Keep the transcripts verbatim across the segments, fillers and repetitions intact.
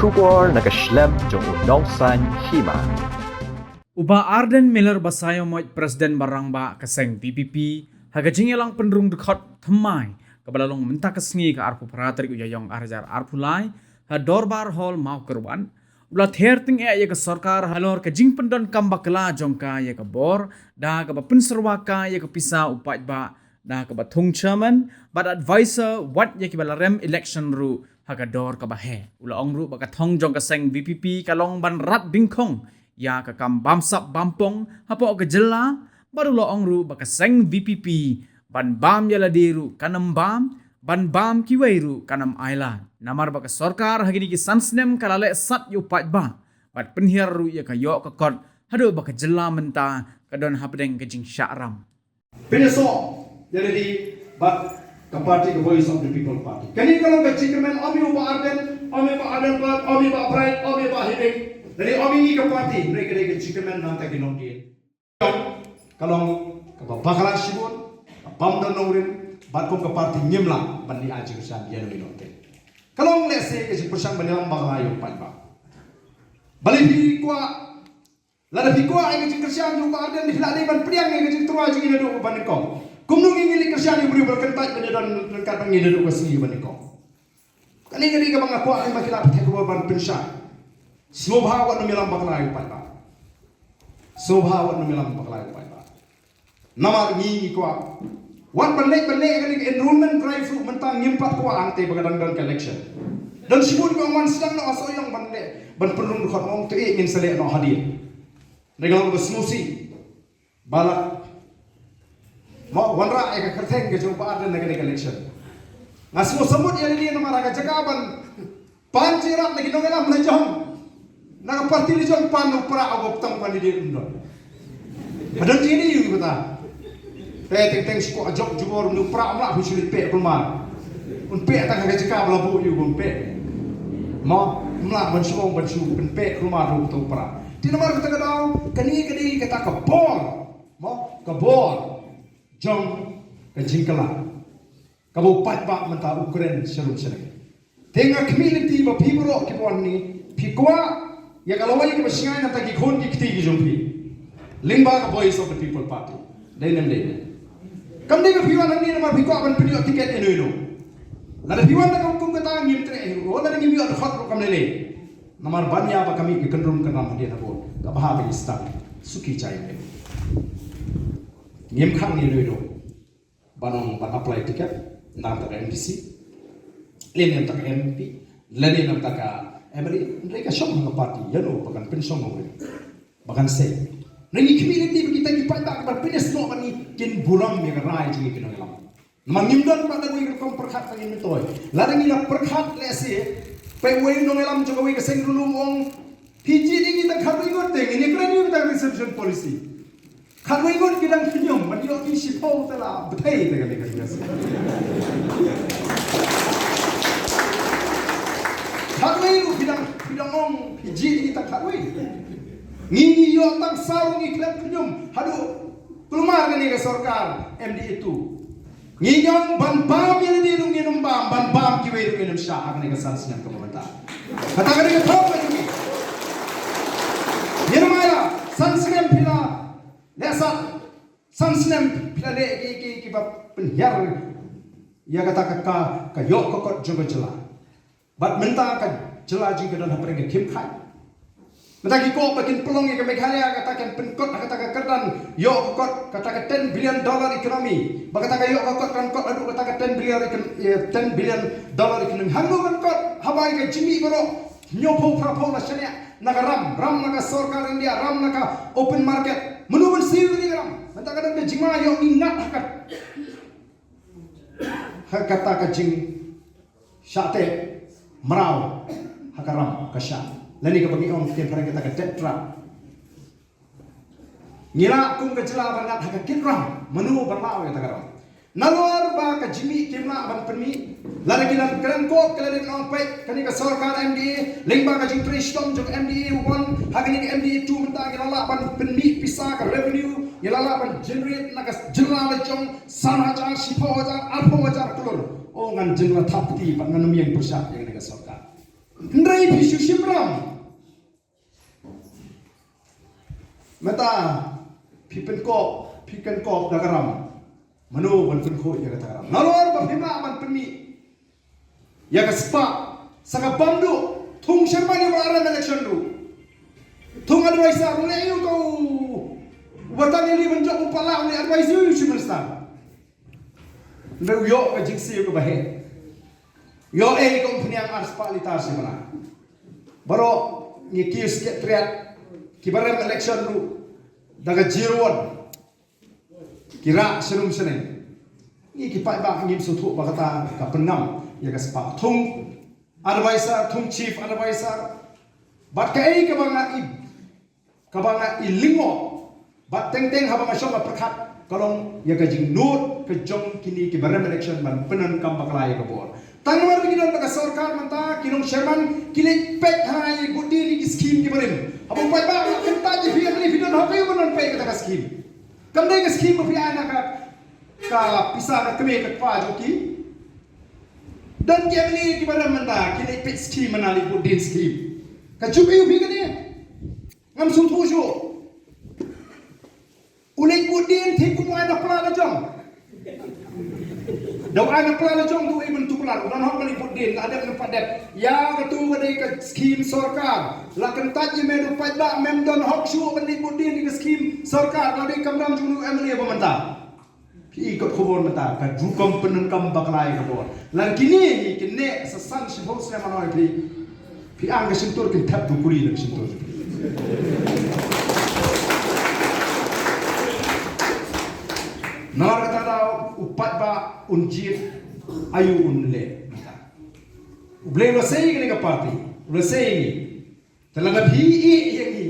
Khubor na ka shlem jong u Nongsaiñ Hima. U Bah Ardent Miller Basaiawmoit, President ba rangbah ka seng VPP, ha ka jingïalang pynrung dkhot thymmai kaba la long mynta ka sngi ka arphew phra tarik u Ïaïong arhajar arphew lai, ha Dorbar Hall Mawkyrwat, u la ther tyngeh ïa ka sorkar halor ka jingpyndonkam bakla jong ka ïa ka bor, da kaba pynsyrwa ka ïa ka pisa u paidbah da kaba thung chairman bad advisor wat ïa kiba la rem election ruh ha ka dor kaba heh. U la ong ruh ba ka thong jong ka seng VPP ka long ban rat dyngkhong ïa ka kam bamsap bampong hapoh ka jylla, bad u la ong ruh ba ka seng VPP ban bam ïa lade ruh kan ym bam, ban bam kiwei ruh kan ym ailad. Namar ba ka sorkar ha kine ki san snem ka la leh sat ïa u paidbah bad pynhiar ruh ïa ka ïoh ka kot, haduh ba ka jylla mynta ka don hapdeng ka jingshah ram. Pynïasoh ïa lade bad ka party, ka Voice of the People Party. Kane ka long ka jingkmen, ym ïa u Bah Ardent, ym ïa u Bah Ardent Bad, ym ïa u Bah Bright, ym ïa u Bah Hiding, lane ym ïa ngi ka party, hynrei ka dei ka jingkmen na ka bynta ki nongdie. Ka long kaba bakla shibun, ka bym don nongrim, bad kum ka party ngim lah ban leh jingkyrshan ïa uno uno te. Ka long lehse ka jingpyrshang ban ïalam bakla ïa u paidbah. Balei phi kwah Lada phi kwah ïa ka jingkyrshan jong u Bah Ardent, phi lah dei ban pdiang ïa ka jingtyrwa jong ngi naduh ba nyngkong. Kumno ngi ngi leit kyrshan ïa u briew ba la kyntait ban ïadon ryngkat bad ngi naduh ba sngi ba nyngkong. Kane ka dei kaba nga kwah, ïa ma ki la pynthei khubor ban pynshai. Sngewbha wat nym ïalam bakla ïa u paidbah. Sngewbha wat nym ïalam bakla ïa u paidbah. Namar ngi ngi kwah wat ban leit ban leh ïa kane ka enrollment drive ruh mynta ngim pat kwah, hangtei ba ka dang don ka election. Don shibun ki ong wan sdang noh ha Sohiong ban leh, ban pynrung dkhot, ong to ïa ngin sa leh noh hadien. Hynrei ka long kaba sngewsih ba la mo wanrah ïa ka kyrteng ka jong u Bah Ardent na kane ka election. Nga sngewsih mut ïa lade namar ha ka jaka ban pan jingïarap na ki nongïalam la jong, na ka party la jong, pan u Prah u ba ptang pan ïa lade, ym don. Ba don jingïadei ïa u kata. Te teng teng shu kwah jok jubor, u Prah um lah ban shu leit peh kulmar. Un peh tang ha ka jaka ba la buh ïa u ban peh. Mo, um lah ban shu ong ban shu pynpeh kulmar ruh uta u Prah. Te namar kata ka daw kane ka dei kata ka bor, mo, ka bor jong ka jingkylla kaba u paidbah mynta u kren sharum shaneng. Te nga khmih lynti ba phi baroh kiba wan hangne phi kwah ïa ka lawei kaba shngaiñ na ka bynta ki khun ki kti ki jong phi. Lyngba ka Voice of the People Party. Dei ne ym dei? Kam dei ba phi wan hangne namar phi kwah ban pynïoh tiket ïano ïano. Lada phi wan da ka hukum kata ngim treh hi ruh, lada ngim ïoh dkhot ruh kam lei lei. Namar ban ïa ba ka mih ka kynrum kynram hadien habud, ka bha ba ngi sdang. Suki jai ngim, ngim khang ïano ïano ban ong ban apply ticket na ka bynta ka MDC, lane na ka bynta ka MP, lane na ka bynta ka MLA. Hynrei ka shong ha ka party ïano ba kan pynshong nongrim, ba kan sei. Hynrei ngi khmih lynti ba kita ki paidbah kiba pynïasnoh bad ngi kin burom ïa ka rai jong ngi ki nongïalam. Namar ngim don pat da kawei ka rukom pyrkhat ba ngin myntoi. Lada ngi la pyrkhat lehse, peit uwei u nongïalam jong kawei ka seng ruh um ong, phi jied ïa ngi tang khatwei ngut te ngin ïakren ïa ka reservation policy. Khatwei ngut ki dang khñium, ban ïoh ki shiphew te la bthei te kane ka jingïaseng. Khatwei ruh phi dang, phi dang ong phi jied ïa ngi tang khatwei. Ngi ngi ïoh tang saw, ngi khlem khñium haduh kulmar kane ka sorkar MDA two. Ngi ong ban bam ïa lade ruh ngin ym bam, ban bam kiwei ruh ngin ym shah ha kane ka san snem kaba mynta. Kata ka dei ka thong ka jong ngi. Ngin ym ailad, san snem phi la leh sat, san snem phi la leh ki, ki, kiba pynhiar ïa kata ka, ka, ka ïoh ka kot jong ka jylla. Bad mynta ka jylla jong ngi ka don hapdeng ka khim khaid. Mynta ki kwah ba kin pynlong ïa ka Meghalaya kata kan pynkot ha kata ka kyrdan ïoh ka kot, kata ka ten billion dollar economy. Ba kata ka ïoh ka kot kan kot haduh kata ka ten billion econ-, eh, ten billion dollar economy. Hangno kan kot? Haba ïa ka jingmih baroh hynñiewphew phraphew la shaniah na ka ram, ram na ka sorkar India, ram na ka open market. Mano ban siew ïa ka ram? Mynta ka don ka jingma ïoh ngi ngat ha ka, ha kata ka jing shah teh mraw ha ka ram ka shah. Lane kaba ngi ong ktien phareng kata ka debt trap. Ngi lah kum ka jylla ban ngat ha ka kit ram, mano ban lah ïa kata ka ram? Nalor ba ka jingmih kim lah ban pynmih, lada ki la kren kot ki la dei ban ong peit kane ka sorkar MDA, lyngba ka jingtrei shitom jong ka MDA one ha kane ka MDA two mynta ngi la lah ban pynmih pisa ka revenue, ngi la lah ban generate na ka jylla la jong san hajar, shiphew hajar, arphew hajar klur. O ngan jin la thap kti bad ngan ym ïeng pyrshah ïa kane ka sorkar. Hynrei phi shu shim ram. Mynta phi pynkop, phi pynkop da ka ram. Mano ban pynkhuid ïa kata ka ram? Nalor ba phi mah ban pynmih ïa ka spah sa ka bam duh, thung chairman ïa ka election duh, thung advisor, leh ïa ka u batan ïa li ban jop u palat, u leh advisor ïa u chief minister. Hynrei u ïoh ka jingsiew kaba heh. Ïoh ei ka umphniang ar spah litar shi bnai. Baroh ngi kiew secretariat, kiba rem election ruh da ka zero one. Ki rah shnong shnong. Ngi ki paidbah ngim sngewthuh ba kata ka pynngam ïa ka spah. Thung advisor, thung chief advisor. Bad kaei kaba nga i, kaba nga i lyngngoh, bad teng teng haba nga shong nga pyrkhat, ka long ïa ka jingnud ka jong kine kiba rem election ban pyndonkam bakla ïa ka bor. Tang namar ba ki don bad ka sorkar mynta, ki long chairman, ki leit peit ha ïa bud dien ïa ki skim kiba rim. Haba u paidbah u la kyntait ïa phi, ïa phi don hok ïa u ban peit kata ka skim. Kam dei ka skim ba phi ai na ka, ka pisa ka kmie ka kpa jong ki. Don ki MLA kiba rem mynta, ki leit peit skim, mynta leit bud dien skim. Ka juk ïa phi kane. Ngam sngewthuh shuh. U leit bud dien te kum u ai na pla la jong. Da u ai na pla la jong te u ai ban tu pla. U don hok ban leit bud dien, la dep ne pat dep. Ïa katu ka dei ka skim sorkar. La kyntait ïa me da u paidbah, mem don hok shuh ban leit bud dien ïa ka skim sorkar. La dei kamram jong u MLA ba mynta. Phi i kot khubor mynta, ka rukom pyndonkam bakla ïa ka bor. Lada kine hi kin neh sa san shiphew snem ban ong ïa phi. Phi ang ka shyntur kin thep dukuri na ka shyntur. Namar kata da u paidbah un jied, aïu un leh. U Blei u la sei ïa kane ka party, u la sei ïa ngi. Te lada phi ïeh ïa ngi,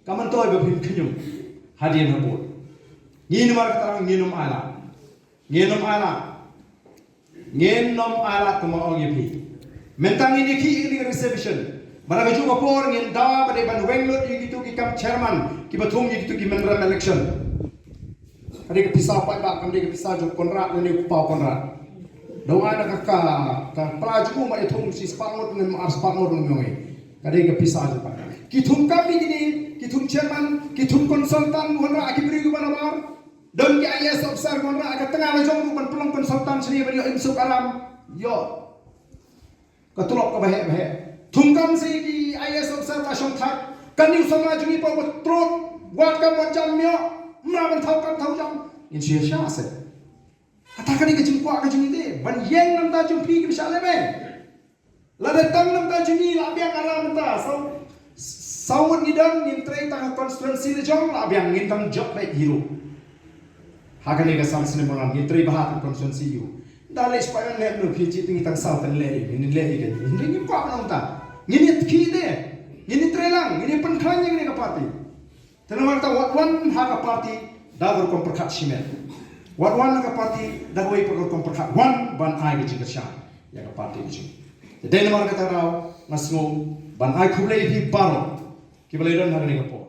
ka myntoi ba phin khñium hadien habud. Ngi namar kata ngin ym ailad. Ngin ym ailad. Ngin ym ailad, kumba ong ïa phi. Mynta ngin ïakhih ïa kane ka reservation. Bad ha kajuh ka por ngin dawa ba dei ban weng lut ïa kitu ki kam chairman kiba thung ïa kitu ki mynrem election. Ka dei ka pisa u paidbah, kam dei ka pisa jong u Conrad lane u kpa u Conrad. Da u ai na ka, ka, ka pla jong u, ma ïa thung shi spah ngut ne ar spah ngut ne ong ïa. Ka dei ka pisa jong u paidbah. Ki thung kam ïa kine, ki thung chairman, ki thung consultant, wanrah ki briew kiba nabar. Don ki IAS officer wanrah ka tnga la jong u ban pynlong consultant shane ban ïoh im suk aram. Ïoh ka tulop kaba heh ba heh. Thung kam shi ki IAS officer ba shong thait. Kane u samla jong ngi ba trud, wat kam wat jam ïoh. Mra ban thaw kam thaw jam. Ngin shu ïa shah se. Kata ka dei ka jingkwah ka jong ngi te. Ban ïeng na bynta jong phi kiba shah lehbeiñ. Lada tang na bynta jong ngi la biang, ara mynta saw, saw ngut ngi don, ngin trei tang ha constituency la jong, la biang, ngin tang jop beit hi ruh. Ha kane ka san snem ban wan ngin trei bha ha constituency ïa u. Da leh spah ngan leh, no phi jied ngi tang saw tang leh, ngin leh ïa ka, ngin leh, ngin kwah ban ong ta. Ngin ïa tki te. Ngin ïa trei lang, ngin ïa pynkhlaiñ ïa kane ka party. Te namar kata wat wan ha ka party da ka rukom pyrkhat shimet. Wat wan ha ka party da kawei pat ka rukom pyrkhat, wan ban ai ka jingkyrshan ïa ka party ka jong. Te dei namar kata ruh nga sngew ban ai khublei ïa phi baroh kiba la don ha kane ka por.